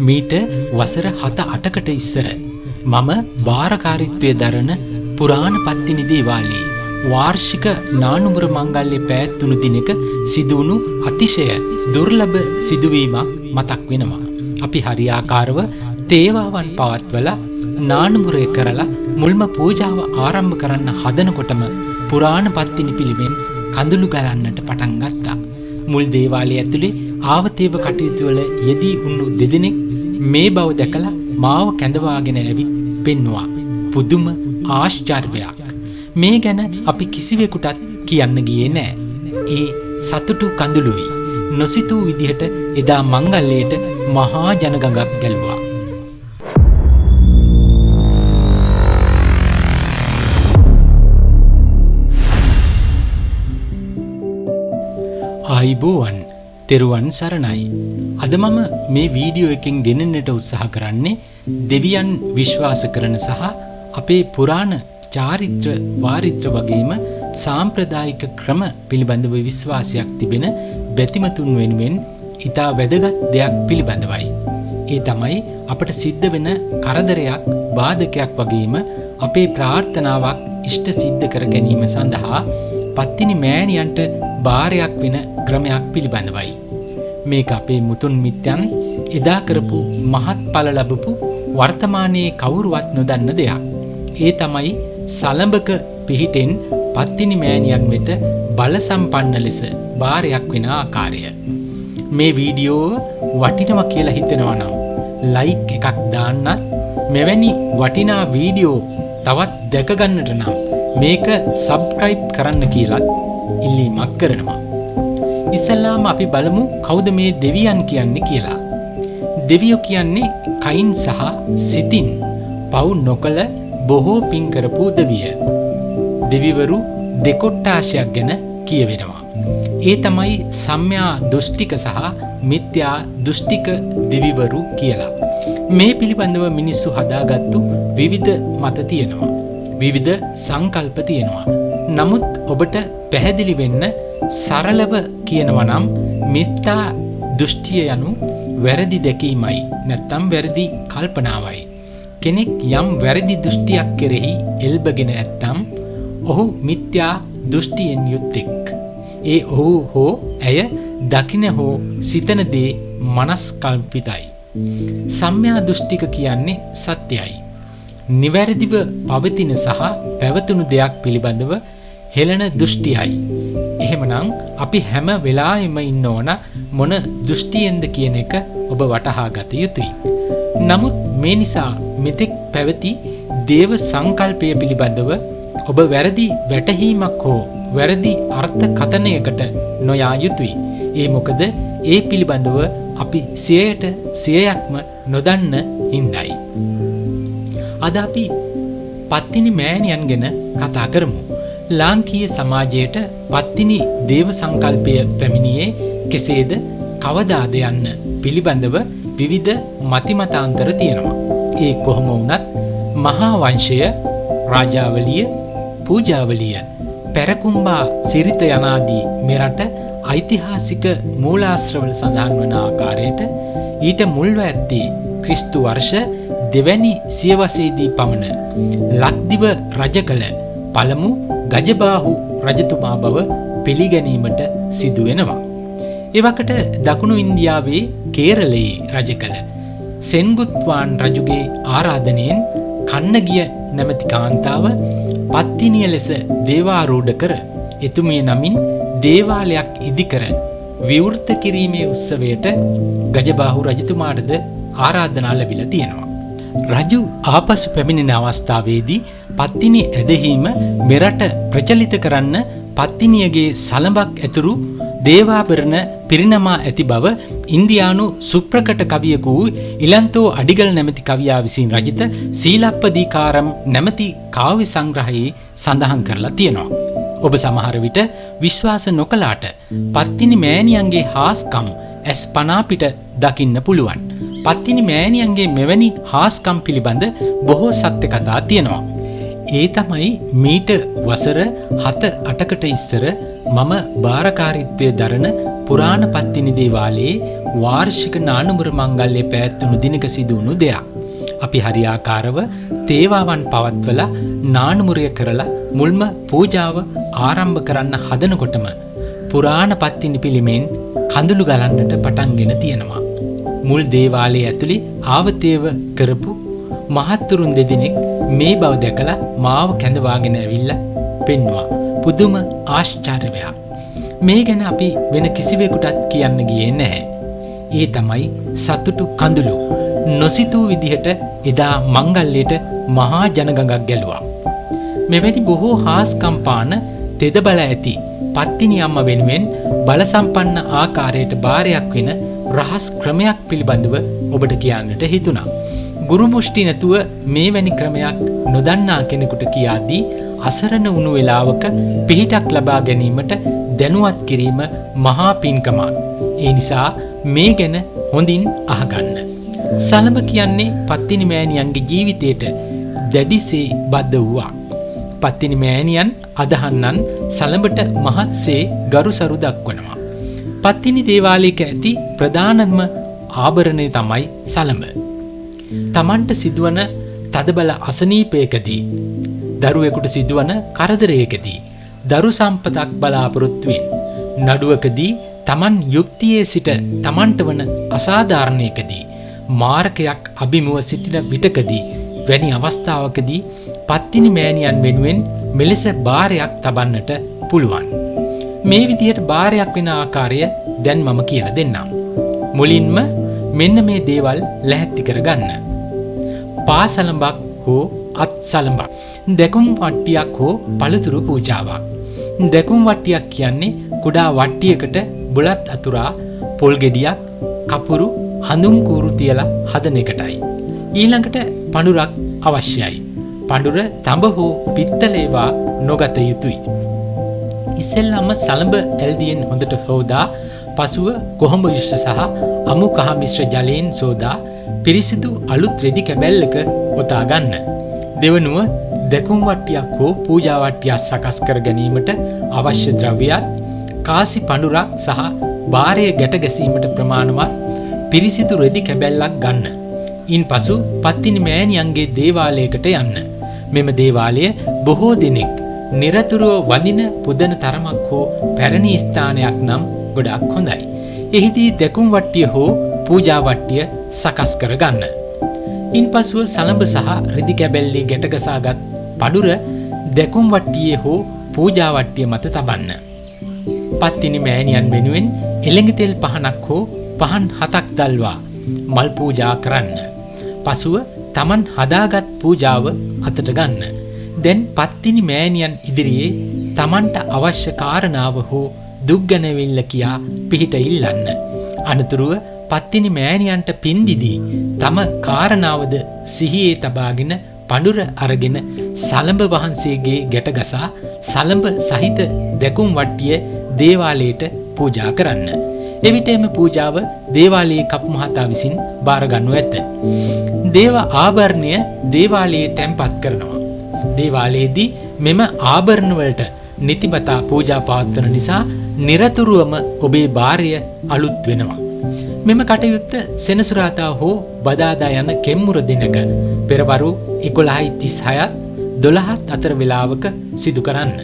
මීට වසර 7-8කට ඉස්සර මම භාරකාරීත්වයේ දරන පුරාණ පත්තිනි දේවාලයේ වාර්ෂික නානුමුර මංගල්‍ය පැවැත්වුණු දිනක සිදුවුණු අතිශය දුර්ලභ සිදුවීමක් මතක් වෙනවා. අපි හරියාකාරව තේවාවන් පවත්වලා නානුමුරය කරලා මුල්ම පූජාව ආරම්භ කරන්න හදනකොටම පුරාණ පත්තිනි පිළිමෙන් කඳුළු ගලන්නට පටන් ගත්තා. මුල් දේවාලය ඇතුලේ ආවතේව කටයුතු වල යෙදී වුණු දෙදෙනෙක් මේ බව දැකලා මාව කැඳවාගෙන ඇවිත් පෙන්නුවා. පුදුම ආශ්චර්යයක්. මේ ගැන අපි කිසිවෙකුටත් කියන්න ගියේ නෑ. ඒ සතුටු කඳුළුයි. නොසිතූ විදිහට එදා මංගල්‍යයට මහා ජනගඟක් ගැලුවා. ආයිබෝවන්, තෙරුවන් සරණයි. අද මම මේ වීඩියෝ එකෙන් ගෙනෙන්නට උත්සාහ කරන්නේ දෙවියන් විශ්වාස කරන සහ අපේ පුරාණ චාරිත්‍ර වාරිත්‍ර වගේම සාම්ප්‍රදායික ක්‍රම පිළිබඳව විශ්වාසයක් තිබෙන බැතිමතුන් වෙනුවෙන් ඉතා වැදගත් දෙයක් පිළිබඳවයි. ඒ තමයි අපට සිද්ධ වෙන කරදරයක්, බාධකයක් වගේම අපේ ප්‍රාර්ථනාවක් ඉෂ්ට සිද්ධ කර ගැනීම සඳහා පත්තිනි මෑණියන්ට භාරයක් වෙන ක්‍රමයක් පිළිබඳවයි. මේක අපේ මුතුන් මිත්තන් එදා කරපු මහත්ඵල ලැබපු වර්තමානයේ කවුරුවත් නොදන්න දෙයක්. ඒ තමයි සලඹක පිහිටෙන් පත්තිනි මෑණියන් වෙත බල සම්පන්න ලෙස භාරයක් වෙන ආකාරය. මේ වීඩියෝව වටිනවා කියලා හිතෙනවා නම් ලයික් එකක් දාන්නත්, මෙවැනි වටිනා වීඩියෝ තවත් දැක ගන්නට නම් මේක සබ්ස්ක්‍රයිබ් කරන්න කියලත් ඉල්ලීමක් කරනවා. ඉස්සෙල්ලාම අපි බලමු කවුද මේ දෙවියන් කියන්නේ කියලා. දෙවියෝ කියන්නේ කයින් සහ සිතින් පව් නොකළ බොහෝ පින් කරපු දෙවිය. දෙවිවරු දෙකොට්ටාශයක් ගැන කියවෙනවා. ඒ තමයි සම්‍යා දෘෂ්ටික සහ මිත්‍යා දෘෂ්ටික දෙවිවරු කියලා. මේ පිළිබඳව මිනිස්සු හදාගත්තු විවිධ මත තියෙනවා. විවිධ සංකල්ප තියෙනවා. නමුත් ඔබට පැහැදිලි වෙන්න සරලව කියනවා නම් මිත්‍යා දෘෂ්ටිය යනු වැරදි දැකීමයි, නැත්නම් වැරදි කල්පනාවයි. කෙනෙක් යම් වැරදි දෘෂ්ටියක් කෙරෙහි එල්බගෙන ඇත්නම් ඔහු මිත්‍යා දෘෂ්ටියෙන් යුක්තෙක්. ඒ ඔහු හෝ ඇය දකින හෝ සිතන දේ මනස්කල්පිතයි. සම්‍යා දෘෂ්ටික කියන්නේ සත්‍යයි. නිවැරදිව පවතින සහ පැවතුණු දෙයක් පිළිබඳව හෙළන දෘෂ්ටියයි. එහෙමනම් අපි හැම වෙලාවෙම ඉන්න ඕන මොන දෘෂ්ටියෙන්ද කියන එක ඔබ වටහා ගත යුතුයි. නමුත් මේ නිසා මෙතෙක් පැවති දේව සංකල්පය පිළිබඳව ඔබ වැරදි වැටහීමක් හෝ වැරදි අර්ථකථනයකට නොයා යුතුයි. ඒ මොකද ඒ පිළිබඳව අපි 100%ක්ම නොදන්න හින්දායි. අද අපි පත්තිනි මෑණියන් ගැන කතා කරමු. ලාංකීය සමාජයට පත්තිනි දේව සංකල්පය පැමිණියේ කෙසේද, කවදාද යන්න පිළිබඳව විවිධ මතිමතාන්තර තියෙනවා. ඒ කොහොම වුණත් මහා වංශය, රාජාවලිය, පූජාවලිය, පැරකුම්බා සිරිත යනාදී මෙරට ඓතිහාසික මූලාශ්‍රවල සඳහන් වන ආකාරයට ඊට මුල්ව ඇත්තේ ක්‍රිස්තු වර්ෂ දෙවැනි සියවසේදී පමණ ලක්දිව රජ කළ පළමු ගජබාහු රජතුමා බව පිළිගැනීමට සිදු වෙනවා. එවකට දකුණු ඉන්දියාවේ කේරළයේ රජ කළ සෙන්ගුත්වාන් රජුගේ ආරාධනයෙන් කන්නගිය නැමැති කාන්තාව පත්තිනිය ලෙස දේවාරූඪ කර එතුමිය නමින් දේවාලයක් ඉදිකර විවෘත කිරීමේ උත්සවයට ගජබාහු රජතුමාටද ආරාධනා ලැබිලා තියෙනවා. රජු ආපසු පැමිණෙන අවස්ථාවේදී පත්තිනි ඇදහීම මෙරට ප්‍රචලිත කරන්න පත්තිනියගේ සලඹක් ඇතුළු දේවාභරණ පිරිනමා ඇති බව ඉන්දියානු සුප්‍රකට කවියෙකු වූ ඉලන්තෝ අඩිගල් නැමැති කවියා විසින් රචිත සීලප්පදීකාරම් නැමැති කාව්‍ය සංග්‍රහයේ සඳහන් කරලා තියෙනවා. ඔබ සමහර විට විශ්වාස නොකළාට පත්තිනි මෑණියන්ගේ හාස්කම් ඇස් පනා පිට දකින්න පුළුවන්. පත්තිනි මෑණියන්ගේ මෙවැනි හාස්කම් පිළිබඳ බොහෝ සත්‍ය කතා තියෙනවා. ඒ තමයි මීට වසර 7-8කට ඉස්සර මම භාරකාරීත්වය දරන පුරාණ පත්තිනි දේවාලයේ වාර්ෂික නානුමුර මංගල්‍ය පැවැත්වුණු දිනක සිදු වුණු දෙයක්. අපි හරියාකාරව තේවාවන් පවත්වලා නානුමුරය කරලා මුල්ම පූජාව ආරම්භ කරන්න හදනකොටම පුරාණ පත්තිනි පිළිමෙන් කඳුළු ගලන්නට පටන්ගෙන තියෙනවා. මුල් දේවාලයේ ඇතුලේ ආවතේව කරපු මහත්තුරුන් දෙදෙනෙක් මේ බව දැකලා මාව කැඳවාගෙන ඇවිල්ලා පෙන්නුවා. පුදුම ආශ්චර්යයක්. මේ ගැන අපි වෙන කිසිවෙකුටත් කියන්න ගියේ නැහැ. ඒ තමයි සතුටු කඳුළු. නොසිතූ විදිහට එදා මංගල්‍යයට මහා ජනගඟක් ගැලුවා. මෙවැනි බොහෝ හාස්කම් පාන තෙද බල ඇති පත්තිනි අම්මා වෙනුවෙන් බල සම්පන්න ආකාරයට භාරයක් වෙන රහස් ක්‍රමයක් පිළිබඳව ඔබට කියන්නට හිතුණා. ගුරු මුෂ්ටි නැතුව මේ වැනි ක්‍රමයක් නොදන්නා කෙනෙකුට කියාදී අසරණ වුණු වෙලාවක පිහිටක් ලබා ගැනීමට දැනුවත් කිරීම මහා පින්කමක්. ඒ නිසා මේ ගැන හොඳින් අහගන්න. සලඹ කියන්නේ පත්තිනි මෑණියන්ගේ ජීවිතයට දැඩිසේ බද්ධ වූවක්. පත්තිනි මෑණියන් අදහන්නන් සලඹට මහත්සේ ගරුසරු දක්වනවා. පත්තිනි දේවාලයක ඇති ප්‍රධානම ආභරණය තමයි සලඹ. තමන්ට සිදුවන තදබල අසනීපයකදී, දරුවෙකුට සිදුවන කරදරයකදී, දරු සම්පතක් බලාපොරොත්තුවෙන්, නඩුවකදී තමන් යුක්තියේ සිට තමන්ට වන අසාධාරණයකදී, මාරකයක් අභිමුව සිටින විටකදී වැනි අවස්ථාවකදී පත්තිනි මෑණියන් වෙනුවෙන් මෙලෙස භාරයක් තබන්නට පුළුවන්. මේ විදිහට භාරයක් වෙන ආකාරය දැන් මම කියලා දෙන්නම්. මුලින්ම මෙන්න මේ දේවල් ලැහැත්ති කරගන්න. පා සලඹක් හෝ අත් සලඹක්, දැකුම් වට්ටියක් හෝ පළතුරු පූජාවක්. දැකුම් වට්ටියක් කියන්නේ කුඩා වට්ටියකට බුලත් අතුරා පොල් ගෙඩියක්, කපුරු, හඳුන් කූරු තියලා හදන එකටයි. ඊළඟට පඳුරක් අවශ්‍යයි. පඳුර තඹ හෝ පිත්තල ඒවා නොගත යුතුයි. ඉස්සෙල්ලාම සලඹ ඇල්දියෙන් හොඳට සෝදා පසුව කොහොඹ යුෂ සහ අමු කහ මිශ්‍ර ජලයෙන් සෝදා පිරිසිදු අලුත් රෙදි කැබැල්ලක ඔතා ගන්න. දෙවනුව දැකුම් වට්ටියක් හෝ පූජා වට්ටියක් සකස් කර ගැනීමට අවශ්‍ය ද්‍රව්‍යයත් කාසි පඳුරක් සහ භාරය ගැට ගැසීමට ප්‍රමාණවත් පිරිසිදු රෙදි කැබැල්ලක් ගන්න. ඉන්පසු පත්තිනි මෑණියන්ගේ දේවාලයකට යන්න. මෙම දේවාලය බොහෝ දෙනෙක් නිරතුරුව වඳින පුදන තරමක් හෝ පැරණි ස්ථානයක් නම් ගොඩක් හොඳයි. එහිදී දැකුම් වට්ටිය හෝ පූජා වට්ටිය සකස් කර ගන්න. ඉන්පසුව සලඹ සහ රෙදි කැබැල්ලේ ගැටගසාගත් පඳුර දැකුම් වට්ටියේ හෝ පූජා වට්ටිය මත තබන්න. පත්තිනි මෑණියන් වෙනුවෙන් එළඟි තෙල් පහනක් හෝ පහන් 7ක් දල්වා මල් පූජා කරන්න. පසුව තමන් හදාගත් පූජාව අතට ගන්න. දැන් පත්තිනි මෑණියන් ඉදිරියේ තමන්ට අවශ්‍ය කාරණාව හෝ දුක් ගැනවිල්ල කියා පිහිට ඉල්ලන්න. අනතුරුව පත්තිනි මෑණියන්ට පින් දිදී තම කාරණාවද සිහියේ තබාගෙන පඳුර අරගෙන සලඹ වහන්සේගේ ගැටගසා සලඹ සහිත දැකුම් වට්ටිය දේවාලයට පූජා කරන්න. එවිට එම පූජාව දේවාලයේ කපු මහතා විසින් බාර ගන්නු ඇත. දේව ආභරණය දේවාලයේ තැන්පත් කරනවා. දේවාලයේදී මෙම ආභරණ වලට නිතිපතා පූජා පවත්වන නිසා නිරතුරුවම ඔබේ භාරය අලුත් වෙනවා. මෙම කටයුත්ත සෙනසුරාදා හෝ බදාදා යන කෙම්මුර දිනක පෙරවරු 11:36ත් 12ත් අතර වෙලාවක සිදු කරන්න.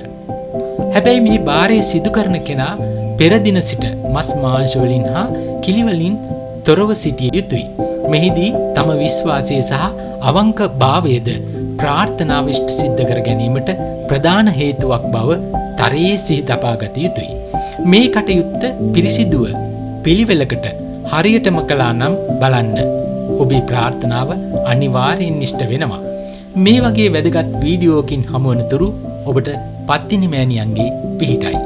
හැබැයි මේ භාරය සිදු කරන කෙනා පෙර දින සිට මස් මාංශ වලින් හා කිලි වලින් තොරව සිටිය යුතුයි. මෙහිදී තම විශ්වාසය සහ අවංක භාවයද ප්‍රාර්ථනාව ඉෂ්ට සිද්ධ කර ගැනීමට ප්‍රධාන හේතුවක් බව තරයේ සිහි තබා ගත යුතුයි. මේ කටයුත්ත පිරිසිදුව පිළිවෙලකට හරියටම කළා නම් බලන්න ඔබේ ප්‍රාර්ථනාව අනිවාර්යෙන් ඉෂ්ට වෙනවා. මේ වගේ වැදගත් වීඩියෝකින් හමුවන තුරු ඔබට පත්තිනි මෑණියන්ගේ පිහිටයි.